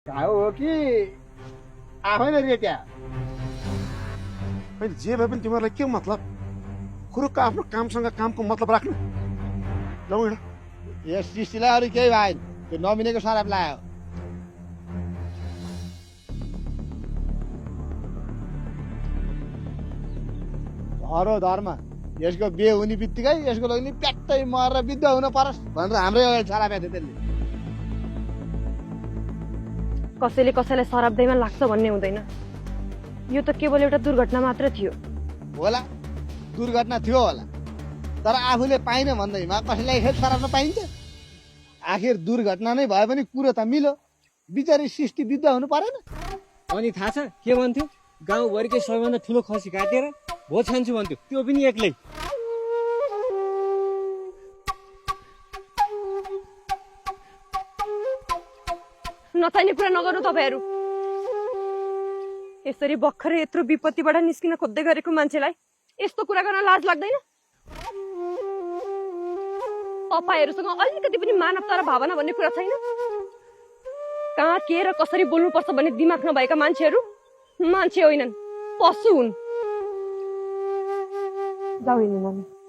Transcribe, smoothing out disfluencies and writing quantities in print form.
घाउ हो कि आफैले रेट्या होइन जे भए पनि तिमीहरूलाई के मतलब खुरुक्क आफ्नो कामसँग कामको मतलब राख्नु जाउँ हिँड यस सृष्टिलाई अरू केही भएन त्यो नमिनेको सराप लायो धरो धर्म यसको बिहे हुने बित्तिकै यसको लगि प्याट्टै मरेर विद्ध हुन परोस् भनेर हाम्रै अगाडि सराप थियो त्यसले कसैले कसैलाई शराब दैमा लाग्छ भन्ने हुँदैन यो त केवल एउटा दुर्घटना मात्र थियो होला दुर्घटना थियो होला तर आफूले पाइन भन्दैमा कसैलाई फेरि सराप्न पाइन्छ आखिर दुर्घटना नै भए पनि कुरो त मिल्यो बिचारी सृष्टि विद्ध हुनु परेन अनि थाहा छ के भन्थ्यो गाउँभरिकै सबैभन्दा ठुलो खसी काटेर भोज खान्छु भन्थ्यो त्यो पनि एक्लै नचाहिने कुरा नगर्नु तपाईँहरू यसरी भर्खरै यत्रो विपत्तिबाट निस्किन खोज्दै गरेको मान्छेलाई यस्तो कुरा गर्न लाज लाग्दैन तपाईँहरूसँग अलिकति पनि मानवता र भावना भन्ने कुरा छैन कहाँ के र कसरी बोल्नुपर्छ भन्ने दिमाग नभएका मान्छेहरू मान्छे होइनन् पशु हुन् जाऊ हिँड्नु